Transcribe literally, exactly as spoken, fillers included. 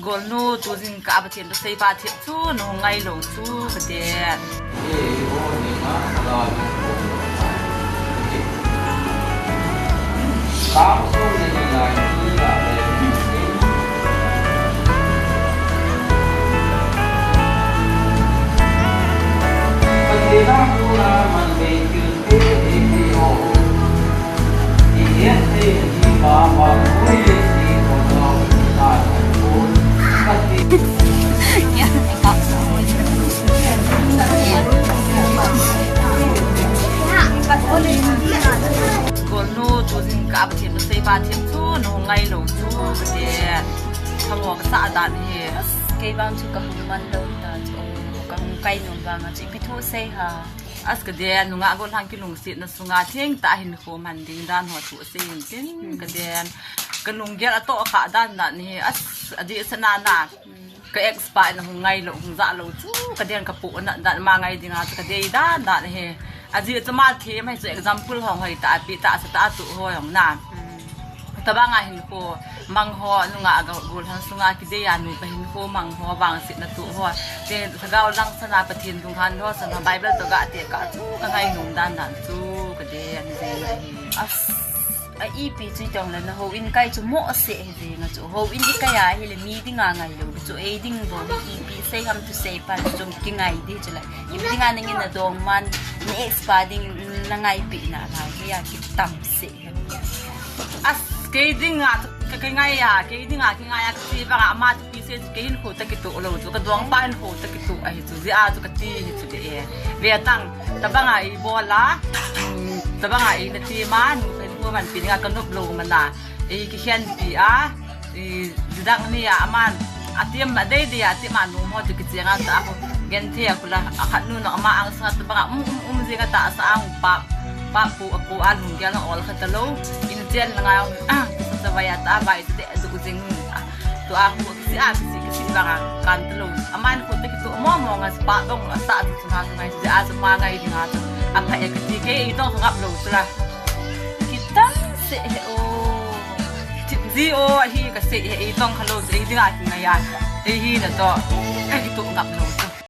Golnu, tu jingkah a Pathen thusei pha thiem chu nahung ngai lou chu kati. Golnu, tu jingkah a Pathen thusei pha thiem chu nahung ngai lou chu kati. Thamo kasah dan hi. Kei vang chu kahung man lou ta chu. Kahung kai nom vang a chu ipi thu sei ha. As, kaden, nungah gollhang kilungsetna sunga thengtah a hinkho man ding dan ho thu sei in tin, kaden. Kalunggel atoh kha dan dan hi, as, adeh sena na. Ka ex pa in ahung ngai lou, hung jah lou chu, kaden, kapoh na dan ma ngai dinga chu kadei dan dan hi. Ajeh chu ama them hi chu example hong hoi tah a pe tah, sa tah a tu ho hong na. Tabanga hinkho mang ho, nungah gollhang sunga kidei a nu ka hinkho mang ho, vangsetna tu ho. Te lhagao lang sana Pathen lunghan ho, sana Bible toh gah tekah chu ka ngai nom dan dan chu kadei ahi jeng ahi. As, a ipi chu itong le na houin kai chu mo ase hi jeng a chu. Houin ikai a hile mi dinga ngai lou chu, ei ding bou hi ipi sei ham thusei pha chu kingai di chu le. Ipi dinga nangin nadong man, na ex pa ding nangaipi na lai hi a kitam se. As, kei dinga chu ka, ka ngai a, kei dinga kingai a, kati vanga ama thupi sei chu kei hinkho toh kitoh lou chu, kadongpa hinkho toh kitoh ahi chu, jeh a chu kati hi chu de e. Ve tang, tabanga ibol a, mm, tabanga ina ti ma, nu ka hinkho manpi dinga kanop lou mana, ei kikhenpi a, i, jidang ni a, aman, atem, adei dei a, atem a nom ho chu kicheng a, tah a ho, genthei a kula, akhat nu nong ama angsung a tabanga, um, um, um, jing a tahsa a hung pap, pap pu, apu a lunggel a ol kha talou, in chen la ngai, ah, kisa sa vai a tah a vai, te, du jing, ah, tu a hu, kisi a, kisi, kisi vanga, kan talou, aman hu te kitu, mo, mo nga, pa dong, asa, tu, tu, nga, tu, ngai, tu, a, tu, ma, ngai, di, nga, tu, apa, e, kati, kei, i dong, ngap lou, tu la. Kitam se he o. Thip ji o, ahi kasei he, eitong khalou, ei dinga kingai a. Ei hi natoh. Ka kitoh ngap lou